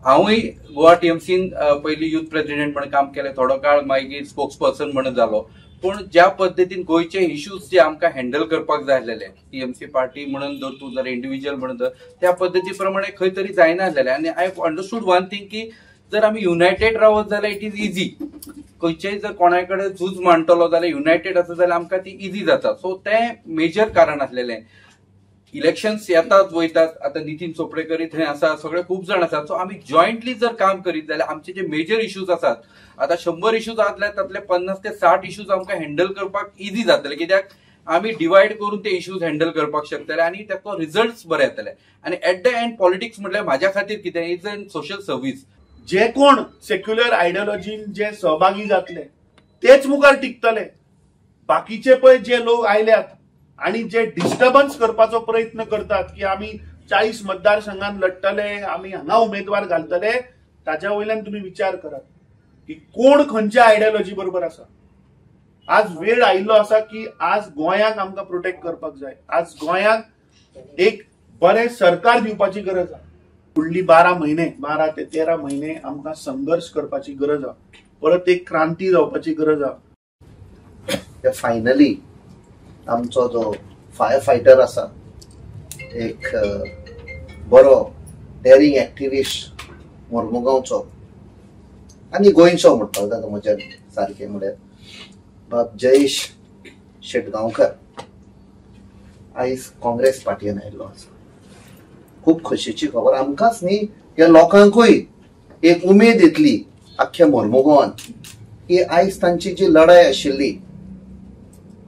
हांवूय गोवा टीएमसीन पयलीं youth president म्हण काम केलें, थोडो काळ मागीर स्पोक्स पर्सन म्हणून जालो. पूण ज्या पद्दतीन गोंयचे इश्यूज जे आमकां हँडल करपाक जाय आसलेले टीएमसी पार्टी म्हणून धर तूं जर इंडिव्हिज्युअल म्हणून धर, त्या पद्दती प्रमाणे खंय तरी जायना आसलेलें. आनी I understood one thing की जर आमी युनायटेड रावत जाल्यार it is easy. खंयचेय जर कोणाय कडेन झूज मांडटलो जाल्यार युनायटेड आसा जाल्यार आमकां ती इजी जाता. सो तें मेजर कारण आसलेलें. इलेक्शन्स येतात वयतात, आतां नितीन चोपडेकर थंय आसा, सगळे खूब जाण आसात. सो आमी जॉयंटली जर काम करीत जाल्यार आमचे जे मेजर इश्यूज आसात, आतां 100 इश्यूज आसले तातले 50 ते 60 इश्यूज आमकां हँडल करपाक इजी जातले, कित्याक आमी डिवायड करून ते इश्यूज हँडल करपाक शकतले आनी ताका रिजल्ट्स बरे येतले. आनी एट the and politics म्हटल्यार म्हाज्या खातीर कितें is an social service. जे कोण सेक्युलर आयडियोलॉजीन जे सहभागी जातले तेच मुखार टिकतले. बाकीचे पळय जे लोक आयल्यात आणि जे डिस्टर्बन्स करपाचो प्रयत्न करतात की आमी 40 मतदारसंघात लढटले, आमी हांगा उमेदवार घालतले, ताच्या वयल्यान तुमी विचार करात की कोण खंयच्या आयडियोलॉजी बरोबर आसा. आज वेळ आयिल्लो आसा की आज गोंयाक आमकां प्रोटेक्ट करपाक जाय, आज गोंयाक एक बरें सरकार दिवपाची गरज आसा. फुडली 12 म्हयने, 12 ते 13 म्हयने आमकां संघर्श करपाची गरज आसा, परत एक क्रांती जावपाची गरज आसा. फायनली आमचो जो फायर फायटर आसा, एक बरो डेरिंग एक्टिविस्ट मोर्मुगांवचो आनी गोंयचो म्हणपाक जाता म्हज्या सारकें म्हळ्यार बाब जयेश शेटगांवकर आयज काँग्रेस पार्टीन आयिल्लो आसा. खूब खोशयेची खबर आमकांच न्ही, ह्या लोकांकूय एक उमेद येतली आख्ख्या मोर्मुगांवान की आयज तांची जी लढाय आशिल्ली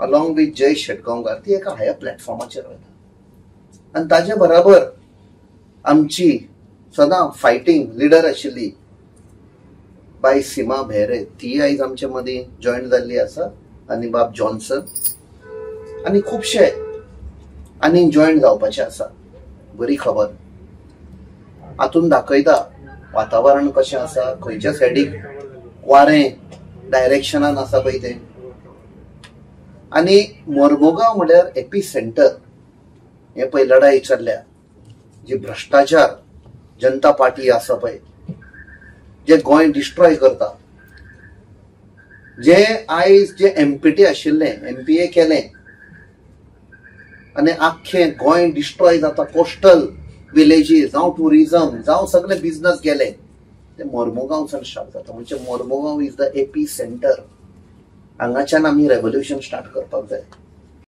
अलॉंग विथ जयेश शेटगांवकर ती एका हायर प्लॅटफॉर्माचेर वता. आनी ताजे बराबर आमची सदां फायटींग लिडर आशिल्ली बाय सीमा भेरे ती आयज आमचे मदीं जॉयन जाल्ली आसा, आनी बाब जॉन्सन आनी खुबशे आनी जॉयन जावपाचे आसा. बरी खबर हातून दाखयता वातावरण कशें आसा, खंयच्या सायडीक वारें डायरेक्शनान आसा पळय तें. आनी मोर्मुगांव म्हळ्यार एपी सेंटर हे पळय लढाई चल्ल्या, जी भ्रश्टाचार जनता पार्टी आसा पळय, जे गोंय डिस्ट्रॉय करता, जे आयज जे एमपीटी आशिल्लें एमपीए केलें आनी आख्खें गोंय डिस्ट्रॉय जाता, कोस्टल विलेजीस जावं ट्युरिजम जावं सगळे बिजनस गेले ते मोर्मुगांवच्यान स्टार्ट जाता. म्हणजे Mormugao is the AP centre. हांगाच्यान आमी रेवोल्युशन स्टार्ट करपाक जाय.